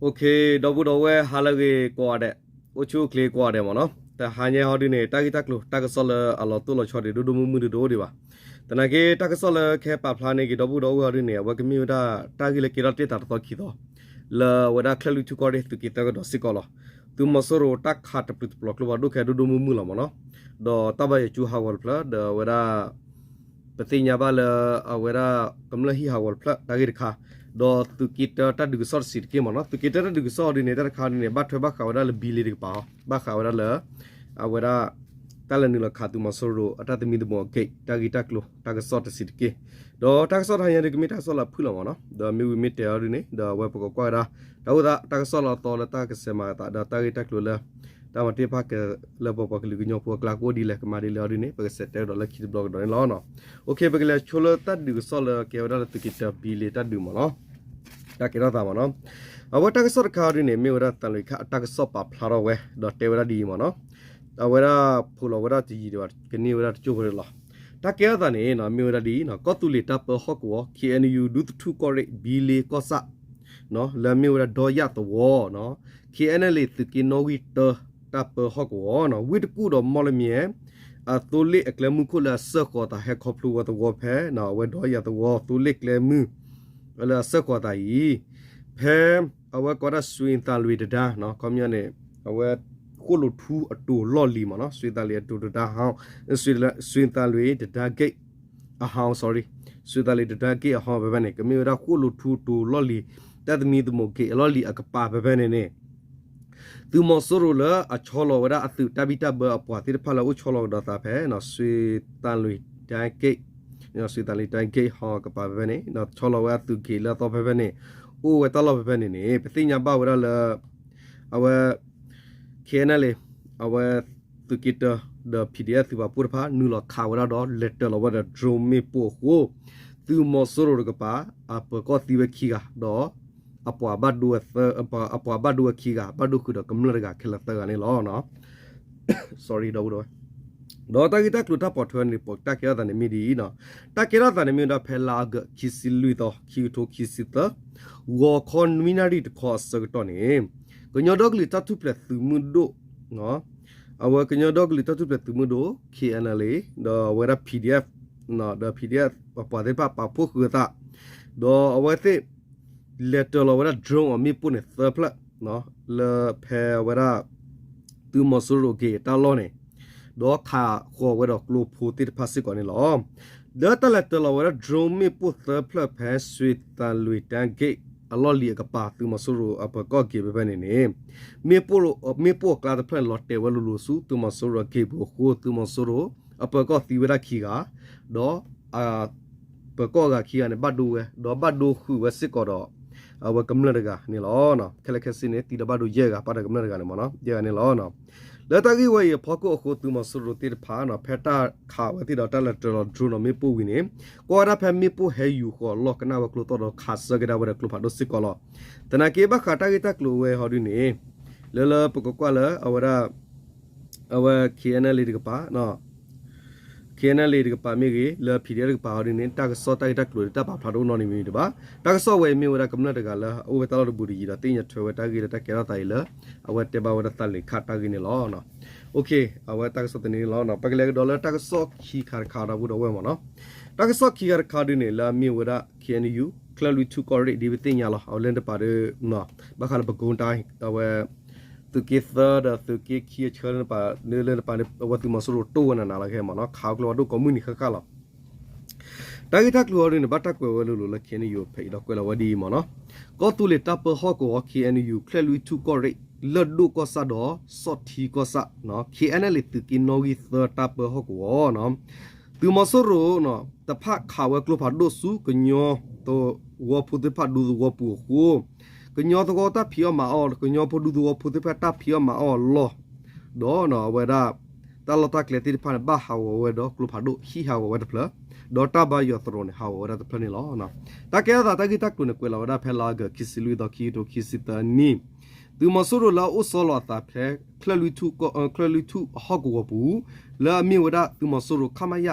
ဒီပုၢ်ဒီဝဲၢ်ဟါလၢအဂ့ၤကိးဂၤဒဲး, အိၣ်ဆူၣ်အိၣ်ချ့ကိးဂၤဒဲးမ့ၢ်နီၤ, တဟါညါဟီဒုန့ၣ် တၢ်ဂ့ၢ်တၢ်ကျိၤ တၢ်ကစီၣ်လၢအလီၤတိၢ်လီၤဆီဒံး ဒိၣ်ဒိၣ်မုၢ်မုၢ်ဒံးတအိၣ်ဒံးဘၣ်. သနာ်က့ တၢ်ကစီၣ်လၢကဟဲပာ်ဖျါန့ၢ်က့ၤဒီပုၢ်ဒီဝဲၢ်ဟီဒုန့ၣ် အဝဲကမ့ၢ်ဝဲဒၣ် တၢ်ဂ့ၢ်လၢကဲထီၣ်တ့ၢ်သးတသီခံသီ လၢအဝဲဒၣ်ချၢၣ်လွံၢ်ထူၣ်ကီၢ်ရ့ၣ် သုးက့သၢကဒီးစ့ၢ်ကီးလီၤ. သုးမီၤစိရိၤတၢ်ခးတပျုာ်တပျီၤကျိဖးဒိၣ် ကဲဒိၣ်ဒိၣ်မုၢ်မုၢ်လီၤမ့ၢ်နီၤ, ဒီးတၢ်ဘါယွၤကၠူဟးဂီၤတဖျၢၣ် ဒီးအဝဲဒၣ် ပသ့ၣ်ညါဘၣ်လၢ အဝဲဒၣ်ကမျၢၢ်ဟံၣ်ဟးဂီၤတဖျၢၣ် တၢ်ဂ့ၢ်တခါ, ဒီးသုးက့တၢတၢ်ဒုးကစီၣ်တဆံးတက့ၢ်မ့ၢ်နီၤ, သုးက့တၢတၢ်ဒုးကစီၣ်ဒုန့ၣ် တၢ်တခါဒုန့ၣ် ဘၣ်ထွဲဘၣ်ဃးဝဲဒၣ်လၢ ဘံလ့တကပၤ, ဘၣ်ဃးဝဲဒၣ်လၢ အဝဲဒၣ် တၢ်လဲၤနုာ်လီၤခးသုးမီၤစိရိၤအတၢ်သမံသမိးအဂ့ၢ် တၢ်ဂ့ၢ်တၢ်ကျိၤ တၢ်ကစီၣ်တဆံးတက့ၢ်. ဒီးတၢ်ကစီၣ်တဟါညါဒု ကမ့ၢ်တၢ်ကစီၣ်လၢအဖုၣ်လီၤမ့ၢ်နီၤ, ဒီးမ့ၢ်ဝံၤမ့ၢ်တဲအီၤဒုန့ၣ် ဒီးအဝဲပကကွၢ်ဝဲဒၣ် တၢ်အိၣ်သးတၢ်ကစီၣ်လၢအသီလၢတၢ်ကစဲးမၤအသး ဒီးတၢ်ဂ့ၢ်တၢ်ကျိၤလၢ တၢ်မၤတ့ၢ်ဖးကဲ လၢပပှၤကလုာ်ကညီဖိအကျါကအိၣ်ဒ်လဲၣ် ကမၤဒ်လဲၣ်အီၤဒုန့ၣ် ပကစးတဲကဒီးလၢခံတဘျီကဒီးန့ၣ်လီၤ. ပကလဲၤဆိလၢတၢ်ဒုးကစီၣ်လၢကဲဝဲဒၣ်လၢသုးက့တၢဘံလ့တၢ်ဒုးမ့ၢ်နီၤ, တၢ်ကဲထီၣ်သးမ့ၢ်နီၤ, အဝဲတၢ်ကစီၣ်တခါဒုန့ၣ် မ့ၢ်ဝဲဒၣ်သံလွံၢ်ခါအတၢ်ကစီၣ်ပာ်ဖျါထီၣ်ဝဲ ဒီးတဲဝဲဒၣ်ဒ်အံၤမ့ၢ်နီၤ, အဝဲဒၣ်ဖိးလီၤဝဲဒၣ်တယံာ်ဒံးဘၣ် ကန့ၢ်ဝဲဒၣ်တကၠိၢ်ဖိလီၤ. တၢ်ကဲထီၣ်သးန့ၣ် မ့ၢ်ဝဲဒၣ်ဒ်အံၤ, ကီၢ်သူလ့ၤတၢ်ပၢဟီၣ်ကဝီၤ KNU ဒူသထူၣ်ကီၢ်ရ့ၣ် ဘံလ့ကီၢ်ဆၣ် လၢအမ့ၢ်ဝဲဒၣ်ဒီယၣ်သဝီ, KNLA သုးက့နီၣ်ဂံၢ်တၢ တၢ်ပၢဟီၣ်ကဝီၤ, ဝ့ၢ်တကူၣ်ဒီးမီၣ်လမၠဲၣ် အသိလ့ၣ်အကျဲမုၢ်ခိၣ်လၢအစၢဃီၤအသး ဟဲခီဖျိဝဲသဝီဖဲ အဝဲဒီယၣ်သဝီ သိလ့ၣ်ကျဲမုၢ် လၢအစၢဃီၤအသးအံၤ, ဖဲအဝဲကိးဒၣ် စွ့ၤသးလွ့ၤတဒါ ခီပညီန့ၣ် အဝဲဃိၣ်လိာ်ထူအတိၤလီၢ်လံၤမ့ၢ်နီၤ, စွ့ၤသးလွ့ၤအတိၤတဒါဟီ, စွ့ၤသးလွ့ၤတဒါဂ့ၣ် အဟီ, sorry, စွ့ၤသးလွ့ၤတဒါဂ့ၣ်အဟီဖဲဖဲန့ၣ် ကမ့ၢ်ဝဲဒၣ်ဃိၣ်လိာ်ထူတိၤလီၢ်လံၤ တၢ်သမံသမိးဂ့ၢ်အလီၢ်လံၤအကပၤဖဲဖဲန့ၣ်န့ၣ် သုးမီၤစိရိၤလၢအဆီလီၤဝဲဒၣ်အသုးတၢ်ဘံၣ်တၢ်ဘၢအပှၤသ့ၣ်တဖၣ်လၢအအိၣ်ဆီလီၤကဒီးသးဖဲ စွ့ၤသးလွ့ၤတဒါဂ့ၣ်, စွ့ၤသးလွ့ၤတဒါဂ့ၣ်ဟီကပၤဖဲဖဲန့ၣ် ဒီးဆီလီၤဝဲအသုးဂ့ၢ်လၢအသီဖဲဖဲန့ၣ် အိၣ်ဝဲတၢ်လီၢ်ဖဲဖဲန့ၣ်န့ၣ် ပသ့ၣ်ညါဘၣ်ဝဲဒၣ်လၢ အဝဲ KNLA အဝဲသုးက့တၢ ဒီး PDF သုးပာ်ဖှိၣ်တဖၣ် နုာ်လီၤခးဝဲဒၣ်ဒီး လဲၤတၢၤလီၤဝဲဒီး drone မ့ၣ်ပိၢ်အဃိ သုးမီၤစိရိၤတကပၤ အပၢၤကီၢ်သံဝဲခံဂၤ ဒီး အပှၤဘၣ်ဒိဝဲသၢ, အပှၤဘၣ်ဒိဝဲခံဂၤ ဘၣ်ဒိဃုာ်ဒီးကမျၢၢ်တဂၤခဲလၢာ်သၢဂၤန့ၣ်လီၤ. ဒီးတၢ်ဂ့ၢ်တၢ်ကျိၤတၢ်ပိာ်ထွဲန့ၣ် တၢ်ကဲထီၣ်သးန့ၣ်မ့ၢ်ဒ်အံၤ, တၢ်ကဲထီၣ်သးန့ၣ်မ့ၢ်ဝဲဒၣ်ဖဲလါအီကူး ခံဆံလွံၢ်သီ ခံကထိခံဆံသၢ ဂီၤခီနွံနၣ်ရံၣ်တခီအဆၢကတီၢ်န့ၣ် ကညီဒီကလုာ်တၢ်ထူၣ်ဖျဲးသုးမုၢ်ဒိၣ် အဝဲကညီဒီကလုာ်တၢ်ထူၣ်ဖျဲးသုးမုၢ်ဒိၣ် KNLA ဒီးအဝဲဒၣ် PDF ဒီး PDF အပှၤသ့ၣ်တဖၣ်ပာ်ဖှိၣ်ဃုာ်အသး ဒီးအဝဲသ့ၣ် လဲၤတၢၤလီၤဝဲဒၣ် drone အမ့ၣ်ပိၢ်န့ၣ်သၢဖျၢၣ် လၢဖဲအဝဲဒၣ် သုးမီၤစိရိၤအဂ့ၢ်အတၢ်လီၢ်န့ၣ် ဒီးခးဃီၤဝဲဒီးကျိဖိသ့ၣ်တဖၣ်စ့ၢ်ကီးန့ၣ်လီၤ. လၢတၢ်လဲၤတၢၤလီၤဝဲဒၣ် drone မ့ၣ်ပိၢ်သၢဖျၢၣ်ဖဲ စွ့ၤသးလွ့ၤတဒါဂ့ၣ် အလီၢ်လံၤအကပၤ သုးမီၤစိရိၤအပၢၤကီၢ်ဂ့ၢ်ဖဲဖဲန့ၣ်န့ၣ် မ့ၣ်ပိၢ်အကျါတဖျၢၣ်န့ၣ် လီၤတဲာ်ဝဲလိၤလိၤဆူ သုးမီၤစိရိၤအဂ့ၢ်ပူၤအဃိ သုးမီၤစိရိၤအပၢၤကီၢ်သံဝဲဒၣ်ခံဂၤ ဒီး ပၢၤကီၢ်အဂၤခံဂၤန့ၣ် ဘၣ်ဒိဝဲ ဒီးဘၣ်ဒိဃုာ်ဝဲစ့ၢ်ကီးဒီး အဝဲကမျၢၢ်တဂၤန့ၣ်လီၤ. ခဲလၢာ်ခဲဆ့န့ၣ် သံဒီးဘၣ်ဒိယဲၢ်ဂၤ ပာ်ဒီးကမျၢၢ်တဂၤန့ၣ်မ့ၢ်နီၤ ယဲၢ်ဂၤန့ၣ်လီၤ. လၢတၢ်ဂ့ၢ်ဝဲအံၤအဖီခိၣ်အဃိ သုးမီၤစိရိၤသ့ၣ်တဖၣ် ဖဲတၢ်ခးဝဲသ့ၣ်ဒီးတၢ်လဲၤတၢၤလီၤ drone ဒီးမ့ၣ်ပိၢ်ဝံၤန့ၣ် ကွၢ်ဝဲဒၣ်ဖဲမ့ၣ်ပိၢ်ဟဲယူၤဃီၤလီၢ်ကနၣ်ဝဲကျိသီၣ်ဒီးခးဆၢကဒါဝဲဒီးကျိဖးဒိၣ်စ့ၢ်ကီးလီၤ. သနာ်က့ဘၣ်ဃးတၢ်ဂ့ၢ်တၢ်ကျိၤဝဲဟီဒုန့ၣ် လၢလၢပကကွၢ်လၢအဝဲဒၣ် အဝဲ KNLA တကပၤ KNLA တကပၤမ့ၢ်ဂ့ၤ လၢ PDF တကပၤဟီဒုန့ၣ် တၢ်ကစီၣ်တၢ်ဂ့ၢ်တၢ်ကျိၤဒီးတၢ်ပာ်ဖျါတအိၣ်နီတမံၤမံၤတဘၣ်. တၢ်ကစီၣ်ဝဲအံၤမ့ၢ်ဝဲဒၣ်ကမျၢၢ်တဂၤလၢအအိၣ်ဝဲတၢ်လီၢ်တဘူးတယံၤဒီးသ့ၣ်ညါထွဲဝဲတၢ်ဂ့ၢ်လၢတၢ်ကဲထီၣ်သးအံၤလၢ အဝဲတဲဘၣ်ဝဲဒၣ်သးလံၤခးတၢ်ဂ့ၢ်န့ၣ်လီၤ. အဝဲတၢ်ကစီၣ်တနံၤန့ၣ်လီၤ. ပကလဲၤကဒီးလၢတၢ်ကစီၣ်ခံခါတခါဒီပုၢ်ဒီဝဲၢ်မ့ၢ်နီၤ. တၢ်ကစီၣ်ခံခါတခါဒုန့ၣ် လၢအမ့ၢ်ဝဲဒၣ် KNU ချၢၣ်လွံၢ်ထူၣ်ကီၢ်ရ့ၣ်ဒ်ပသ့ၣ်ညါလီၤ. အဝဲလၢတပၤဒု ဘၣ်ဃးလၢပဲခူးတိုင်း အဝဲ သုးက့သၢဒီးသုးက့ခံအဆၢလၢတပၤ လၢတပၤန့ၣ် အဝဲသုးမီၤစိရိၤတိၢ်ဝဲနးနးလီၤခဲမ့ၢ်နီၤ ခးကျိဖးဒိၣ်ကိးမုၢ်နံၤဃၣ်ဃၣ်လီၤ. တၢ်ဂ့ၢ်တၢ်ကျိၤအီၤဒုန့ၣ် ဘၣ်တၢ်ကွဲးဝဲလိၤလိၤလၢ KNU ဖဲအံၤဒီးကွဲးလီၤဝဲဒ်အံၤမ့ၢ်နီၤ. ကီၢ်သူလ့ၤတၢ်ပၢဟီၣ်ကဝီၤ KNU ချၢၣ်လွံၢ်ထူၣ်ကီၢ်ရ့ၣ် လၢၢ်ဒိၣ်ကီၢ်ဆၣ်ဒီး စီၣ်ထံကီၢ်ဆၣ် KNLA သုးက့နီၣ်ဂံၢ်သၢတၢ်ပၢဟီၣ်ကဝီၤ သုးမီၤစိရိၤ တဖၣ်ခးဝဲကျိဖးဒိၣ်ဆူကညီသဝီဖိသ့ၣ်တဖၣ်ဒူသဝီပူၤအဃိ ကညီသဝီတၢ်ဖံးအီၣ်မၤအီၣ် ကညီဖိဒူသဝီဖိသ့ၣ်တဖၣ်တၢ်ဖံးအီၣ်မၤအီၣ်အလီၢ် ဒီးအဝဲဒၣ် တၢ်လီၢ်တၢ်ကျဲသ့ၣ်တဖၣ်န့ၣ် ဘၣ်ဟးဂီၤဝဲဒီးကျိဖးဒိၣ်ဟံးဟးဂီၤဝဲတဖျၢၣ် ဒီးတၢ်ဘါယွၤသရိာ်န့ၣ် ဟးဂီၤဝဲဒၣ်တဖျၢၣ်န့ၣ်လီၤ. တၢ်ကဲထီၣ်သးတၢ်ဂ့ၢ်တၢ်ကျိၤန့ၣ် ကွဲးလီၤဝဲဒၣ်ဖဲလါအီကူး ခံဆံလွံၢ်သီ ခံကထိခံဆံသၢနံၣ် သုးမီၤစိရိၤလၢအအိၣ်ဆီလီၤအသးဖဲ ချၢၣ်လွံၢ်ထူၣ် ချၢၣ်လွံၢ်ထူၣ်ဟီၣ်ကဝီၤပူၤ လၢအမ့ၢ်ဝဲဒၣ်သုးမီၤစိရိၤ ခမရ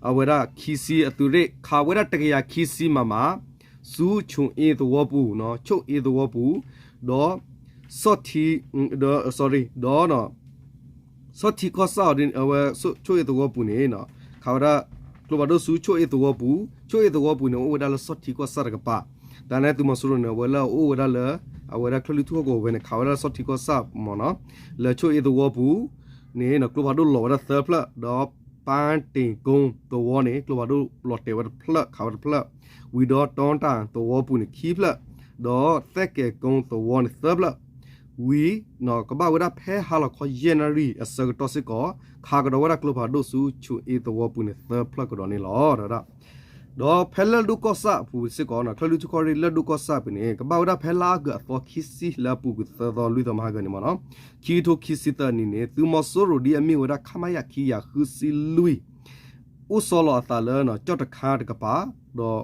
အဝဲဒၣ်ခံဆံအသုးရ့ၣ် ခးဝဲဒၣ်တကယၤခံဆံ MM ဆူ ဆိၣ်အ့သဝီပူၤ ဆိၣ်အ့သဝီပူၤ ဒီး ဆီၣ်ထံ ဒီး sorry ဒီး ဆီၣ်ထံကီၢ်ဆၣ်အီၤဒ် အဝဲ ဆိၣ်အ့သဝီပူၤန့ၣ် ခးဝဲဒၣ် ကျိဖးဒိၣ်ဆူဆိၣ်အ့သဝီပူၤ, ဆိၣ်အ့သဝီပူၤန့ၣ် အိၣ်ဝဲဒၣ်လၢဆီၣ်ထံကီၢ်ဆၣ်တကပၤ, တၢ်န့ၣ်သုးမီၤစိရိၤန့ၣ် အဝဲလၢအအိၣ်ဝဲဒၣ်လၢ အဝဲဒၣ်ချၢၣ်လွံၢ်ထူၣ်ဟီၣ်ကဝီၤဝဲန့ၣ် ခးဝဲဒၣ်လၢဆီၣ်ထံကီၢ်ဆၣ်မ့ၢ်နီၤ, လၢဆိၣ်အ့သဝီပူၤန့ၣ် ကျိဖးဒိၣ်လီၤဝဲဒၣ်သၢဖျၢၣ်, ဒီးပၢ်တ့ၢ်ကိသဝီန့ၣ် ကျိဖးဒိၣ်လီၤတဲာ်ဝဲတဖျၢၣ် ခးဝဲတဖျၢၣ်, ဝံၤဒီးတီတၢ်သဝီပူၤန့ၣ်ခံဖျၢၣ်, ဒီးသဲကဲၤကိသဝီန့ၣ်သၢဖျၢၣ်, ဝံၤ ကဘၣ်ဝဲဒၣ်ဖဲဟါလီၤခီယဲၢ်နၣ်ရံၣ်အဆၢကတီၢ်စ့ၢ်ကီး ခးကဒီးဝဲဒၣ်ကျိဖးဒိၣ်ဆူဆိၣ်အ့သဝီပူၤန့ၣ်သၢဖျၢၣ်ကဒီးန့ၣ်လီၤ. ဒီးဖဲလၢၢ်ဒိၣ်ကီၢ်ဆၣ်အပူၤစ့ၢ်ကီး ချၢၣ်လွံၢ်ထူၣ်ကီၢ်ရ့ၣ်လၢၢ်ဒိၣ်ကီၢ်ဆၣ်အပူၤန့ၣ် ကဘၣ်ဝဲဒၣ်ဖဲလါအီကူးအသီခံဆံလၢအပူၤကွံာ်သၢသီလွံၢ်သီမဟါကန့ၣ်မ့ၢ်နီၤ, ခံကထိခံဆံသၢနံၣ်န့ၣ် သုးမီၤစိရိၤဒ်အမ့ၢ်ဝဲဒၣ် ခမရ ခံကယၤဃုဆံလွံၢ် အိၣ်ဆီလီၤအသးလၢ ကၠီၣ်တခါတကပၤ, ဒီး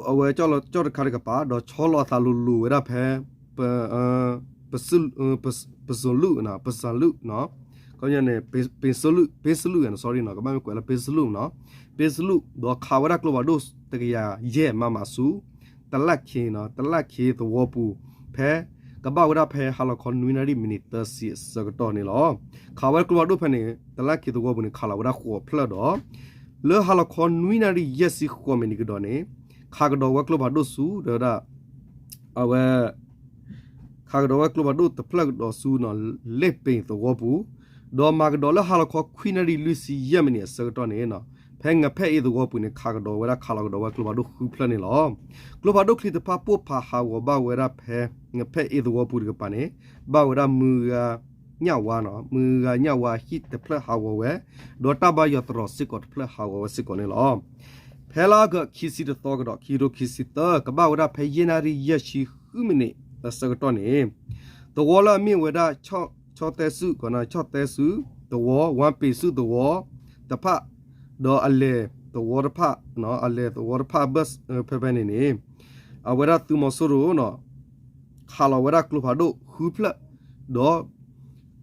အဝဲကၠီၣ်တခါတကပၤ ဒီးဆီလီၤအသးလိၤလိၤဝဲဒၣ်ဖဲ ပစလူး, ပစလူး, ခီပညီန့ၣ် ပ့စလူး, ပ့စလူး, sorry နီၤ, ကဘၣ်မ့ၢ်ကွဲးလၢပ့စလူးနီၤ, ပ့စလူး ဒီးခးဝဲဒၣ်ကျိဖးဒိၣ်တကယၤယဲၢ်မးမးဆူ တလၢ်ခ့နီၤ, တလၢ်ခ့သဝီပူၤ ဖဲ ကဘၣ်ဝဲဒၣ်ဖဲဟါလီၤခီနွံနၣ်ရံၣ်မံးနံးသၢဆံအဆၢကတီၢ်န့ၣ်လီၤ. ခးဝဲကျိဖးဒိၣ်ဖဲန့ၣ် တလၢ်ခ့သဝီပူၤန့ၣ် ခးလီၤဝဲဒၣ်ဃိးဖျၢၣ်ဒီး လၢဟါလီၤခီနွံနၣ်ရံၣ်ယဲၢ်ဆံဃိးမံးနံးကဒီးန့ၣ် ခးကဒီးဝဲကျိဖးဒိၣ်ဆူ ဒီးဝဲဒၣ် အဝဲ ခးကဒီးဝဲကျိဖးဒိၣ်တဖျၢၣ်ကဒီးဆူနီၤ လ့ၣ်ပ့ၤသဝီပူၤ, ဒီးမၤကဒီးလၢဟါလီၤခီခွံနၣ်ရံၣ်လွံၢ်ဆံယဲၢ်မံးနံးအဆၢကတီၢ်န့ၣ် ဖဲငဖဲၣ်အ့သဝီပူၤန့ၣ် ခးကဒီးဝဲဒၣ် ခးလီၤကဒီးဝဲကျိဖးဒိၣ်ဃုဖျၢၣ်န့ၣ်လီၤ. ကျိဖးဒိၣ်ချံတဖၣ်ပိၢ်ဖးဟးဂီၤဘၣ်ဝဲဒၣ်ဖဲ ငဖဲၣ်အ့သဝီပူၤတကပၤန့ၣ် ဘၣ်ဝဲဒၣ်မုၢ်ဂၤညၣ်ဝါနီၤ, မုၢ်ဂၤညၣ်ဝါဟံၣ်တဖျၢၣ်ဟးဂီၤဝဲ, ဒီးတၢ်ဘါယွၤသရိာ်စ့ၢ်ကီးတဖျၢၣ်ဟးဂီၤဝဲစ့ၢ်ကီးန့ၣ်လီၤ. ဖဲလါအီကူးခံဆံတသီကဒီး ခံကထိခံဆံသၢ ကဘၣ်ဝဲဒၣ်ဖဲယဲၢ်နၣ်ရံၣ်ယဲၢ်ဆံဃုမံးနံးအဆၢကတီၢ်န့ၣ် သဝီလၢအမ့ၢ်ဝဲဒၣ် ဆီၣ်သဲဆူၣ်, ဆီၣ်သဲဆူၣ်သဝီ, ဝါပ့ၤဆူၣ်သဝီတဖၣ်, ဒီးအလဲၤသဝီတဖၣ်, အလဲၤသဝီတဖၣ်ဘၢၣ်ဖဲဖဲန့ၣ်န့ၣ် အဝဲဒၣ်သုးမီၤစိရိၤ ခးလီၤဝဲဒၣ်ကျိဖးဒိၣ်ဃုဖျၢၣ်, ဒီး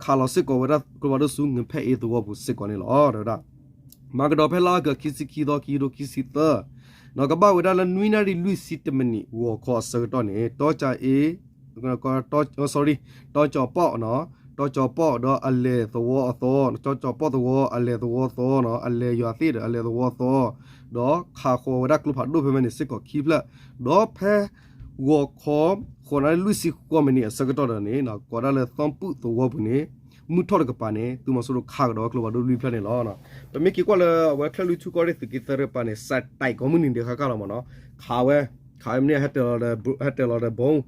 ခးလီၤစ့ၢ်ကီးဝဲဒၣ်ကျိဖးဒိၣ်ဆူငဖဲၣ်အ့သဝီပူၤစ့ၢ်ကီးန့ၣ်လီၤ. ဒီးဝဲဒၣ် မၤကဒီးဖဲလါအီကူးခံဆံခံသီ ခံကထိခံဆံသၢ ဒီးကဘၣ်ဝဲဒၣ်လၢနွံနၣ်ရံၣ်လွံၢ်ဆံတမံးနံးဂီၤခီအဆၢကတီၢ်န့ၣ် တီကၠၤအ့ sorry, တီကၠီၤပီၣ်, တီကၠီၤပီၣ်ဒီးအလဲၤသဝီအသီ, တီကၠီၤပီၣ်သဝီ အလဲၤသဝီသီနီၤ, အလဲၤယွၤသ့ၣ်ဒီးအလဲၤသဝီသီ, ဒီးခးဃီၤဝဲဒၣ်ကျိဖးဒိၣ်ဖဲဖဲန့ၣ်စ့ၢ်ကီးခံဖျၢၣ်, ဒီးဖဲ ဂီၤခီ ဃိးနၣ်ရံၣ်လွံၢ်ဆံဃိးမံးနံးအဆၢကတီၢ်ဒီးန့ၣ် ကိးဒၣ်လၢသီပူၣ်သဝီပူၤန့ၣ် မုၢ်ထီၣ်တကပၤန့ၣ် သုးမီၤစိရိၤခးကဒီးဝဲကျိဖးဒိၣ်လွံၢ်ဖျၢၣ်န့ၣ်လီၤ. ပမ့ၢ်က့ၤကွၢ်လၢအဝဲချၢၣ်လွံၢ်ထူၣ်ကီၢ်ရ့ၣ်သုးက့သၢတကပၤန့ၣ် စးတံးကိးမုၢ်နံၤဒဲးဃၣ်ဃၣ်လီၤမ့ၢ်နီၤ, ခးဝဲ, ခးဝဲမ့ၢ် ဟဲတၢၤလီၤဒီး drone,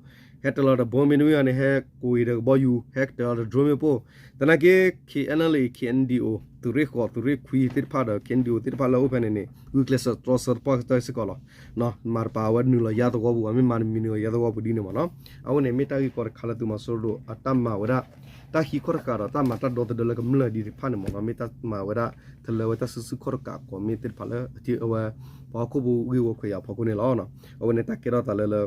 ဟဲတၢၤလီၤဒီး bomb မ့တမ့ၢ်ဘၣ်န့ၣ် ဟဲကိးအံၤဒီးကဘီယူၤ ဟဲကတၢၤလီၤဒီး drone မ့ၢ်ပိၢ်, သနာ်က့ KNLA KNDO သုးရ့ၣ်ဃိး သုးရ့ၣ်ခွံသ့ၣ်တဖၣ်ဒီး KNDO သ့ၣ်တဖၣ်လၢအအိၣ်ဖဲန့ၣ်န့ၣ် ဂုာ်ကျဲးစၢးတြီဆၢတပှၢ်ကတၢၢ်စ့ၢ်ကီးလီၤ. မၤတပာ်ဝဲနုာ်လီၤယါသဝီပူၤ အမ့ၢ်မၤတမံၤနုာ်လီၤယါသဝီပူၤဒ်န့ၣ်မ့ၢ်နီၤ, အဝဲန့ၣ်မ့ၢ်တၢ်ဂ့ၢ်ကီတခါလၢသုးမီၤစိရိၤအတၢ်မၤဝဲဒၣ် တၢ်ဟံးခီၣ်တဃာ်ဒီးတၢ်မၤတၢ်ဒီသဒၢလၢကမျၢၢ်ဒ်တဖၣ်န့ၣ်မ့ၢ်နီၤ, မ့ၢ်တၢ်မၤဝဲဒၣ် ထလၢဝဲတၢ်စုဆူၣ်ခီၣ်တဃာ်ကိးမ့ၢ်သ့ၣ်တဖၣ်လၢ အဝဲ ပှၤဟီၣ်ခိၣ်ဖိဂ့ၢ်ဝီခွဲးယာ်ဖီခိၣ်န့ၣ်လီၤ. အဝဲန့ၣ်တၢ်ကဲထီၣ်သးလၢလၢ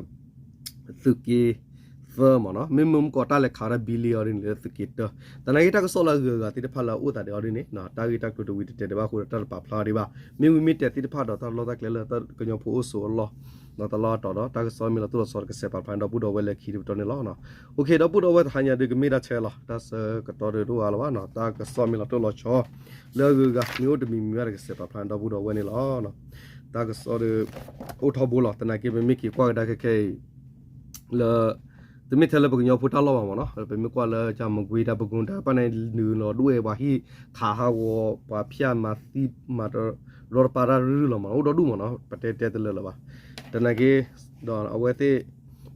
သုးက့သၢမ့ၢ်နီၤ, မ့မ့ၢ်မုၢ်ကီးတၢ်လဲၤခးဝဲဒၣ် ဘံလ့အီၤဒ်န့ၣ်လၢသုးက့တၢ, သနာ်က့တၢ်ကစီၣ်လၢအဂုၤအဂၤသ့ၣ်တဖၣ်လၢအအိၣ်သးဒဲးအီၤဒ်န့ၣ် တၢ်ဂ့ၢ်တၢ်ကျိၤတဝံၤတတဲာ်ဒံးဘၣ်အဃိဒီး တၢ်တပာ်ဖျါဒံးဘၣ်, မ့ၢ်ဝံၤမ့ၢ်တဲာ်သ့ၣ်တဖၣ်ဒီးတၢ်လီၢ်တၢ်ကျဲလၢကညီဖိအိၣ်ဆိးအလီၢ် ဒီးတၢ်လီၢ်အတီၢ်ဒီး တၢ်ကစီၣ်မ့ၢ်လီၤတိၢ်လီၤဆီဒီးကစဲးပာ်ဖျါန့ၣ် ဒီပုၢ်ဒီဝဲၢ်လၢခံတပတီၢ်န့ၣ်လီၤ. ဒီပုၢ်ဒီဝဲၢ်တဟါညါဒုးကမ့ၢ်တၢ်ဆဲးလီၤ, တၢ်ဆၢကတီၢ်ဒုးတအိၣ်အါလီၤဘၣ်နီၤ, တၢ်ကစီၣ်မ့ၢ်လီၤတိၢ်လီၤဆီ လၢအဂုၤအဂၤမ့ၢ်အိၣ်တမံၤမံၤဘၣ်ဒီးကစဲးပာ်ဖျါန့ၣ် ဒီပုၢ်ဒီဝဲၢ်န့ၣ်လီၤ. တၢ်ကစီၣ်ဒီး အိၣ်ထီဘိလီၤ, သနာ်က့ပမ့ၢ်က့ၤကွၢ်ကဒါခဲခဲအံၤ လၢ တမ့ၢ်ထဲလၢပကညီဖိတၢ်လီၢ်ဘၣ်မ့ၢ်နီၤ, ပမ့ၢ်ကွၢ်လၢကၠၤမကွ့ၤ တၢ်ပကိတၢ်ပာ်န့ၣ် နုာ်လီၤဒွဲၣ်ပှၤဟံၣ် ခးဟးဂီၤ ပှၤဖၠၣ်မၤသံ မၤတရီတပါတၢ်ရုၢ်ရုၢ်လီၤမ့ၢ်နီၤ, အိၣ်ဒီဒူၣ်မ့ၢ်နီၤ, ပတဲတဲတလၢာ်လၢၤဘၣ်. သနာ်က့ ဒီးအဝဲသ့ၣ်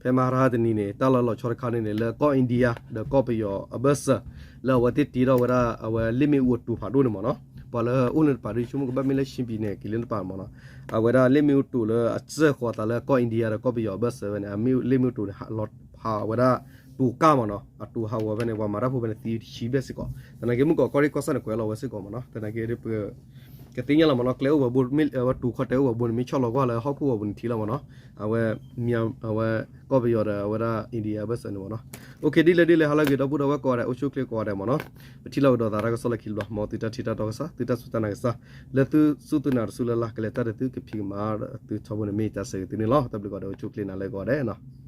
ဖဲမဟါတနံၤန့ၣ် တၢ်လီၤလီၤဆီတခါန့ၣ်န့ၣ် လၢကီၢ် India ဒီးကီၢ်ပယီၤအဘၢၣ်စၢၤ လၢအဝဲသ့ၣ်တ့ထီၣ်ဝဲဒၣ် အဝဲလ့ၣ်မ့ၣ်အူအတိၤဖးဒိၣ်န့ၣ်မ့ၢ်နီၤ, ပှၤလၢအိၣ်လၢတပၤဒုးဆိကမိၣ်ကဘၣ်မ့ၢ်လၢ ရှမ်းပြည်နယ် ကီၢ်လၢတပၤမ့ၢ်နီၤ, အဝဲဒၣ်လ့ၣ်မ့ၣ်အူအတိၤလၢအစၢၢ်ဃီၤသးလၢကီၢ် India ဒီးကီၢ်ပယီၤအဘၢၣ်စၢၤဝဲန့ၣ် လ့ၣ်မ့ၣ်အူအတိၤန့ၣ် ဟးလီၤဖးဝဲဒၣ် တိၤကၢ်မ့ၢ်နီၤ, အတိၤဟးဂီၤဖဲန့ၣ် ပှၤမၤတၢ်ဖိဖဲန့ၣ်သံတဆံဘျဲၣ်စ့ၢ်ကီး, သနာ်က့မုၢ်ကီးကီၢ်ရ့ၣ်ကီၢ်စဲၣ်န့ၣ် ကွဲးလီၤဝဲစ့ၢ်ကီးမ့ၢ်နီၤ, သနာ်က့ ကသ့ၣ်ညါလီၤမ့ၢ်နီၤ, ကျဲအိၣ်ဝဲဘိ ဝဲတိၤခီၣ်တဲာ်အိၣ်ဝဲဘိန့ၣ် မ့ၢ်ဆီၣ်လီၤကွၢ်လၢဟီၣ်ခိၣ်ဝဲပူၤန့ၣ်ထံၣ်လီၤမ့ၢ်နီၤ, အဝဲ အဝဲ ကီၢ်ပယီၤဒီးအဝဲဒၣ် India ဘၢၣ်စၢၤန့ၣ်မ့ၢ်နီၤ. အိၣ်ခ့ ဒ်လဲၣ်ဒ်လဲၣ် ဟါလၢအဂ့ၤ ဒီပုၢ်ဒီဝဲၢ်ကိးဂၤဒဲး အိၣ်ဆူၣ်ချ့ကိးဂၤဒဲးမ့ၢ်နီၤ, ပထံၣ်လိာ်ကဒီးသးတၢ်ကစီၣ်လၢခံတဘျီ မ်သုတၢ်ထံၣ်တၢ်တီကစၢ် သုတၢ်စူၢ်တၢ်နာ်ကစၢ် လၢသုစူၢ်သုနာ်တစူၢ်လၢ်လၢ် ကလဲၤတၢ်ဒီးသုကဖံးကမၤဒီးသုထီဘိန့ၣ် မ့ၢ်တၢ်ဆၢဂ့ၤသုန့ၣ်လီၤ. တၢ်ဘျုးကိးဂၤဒဲး အိၣ်ဆူၣ်ချ့နၤလၢကိးဂၤဒဲးနီၤ.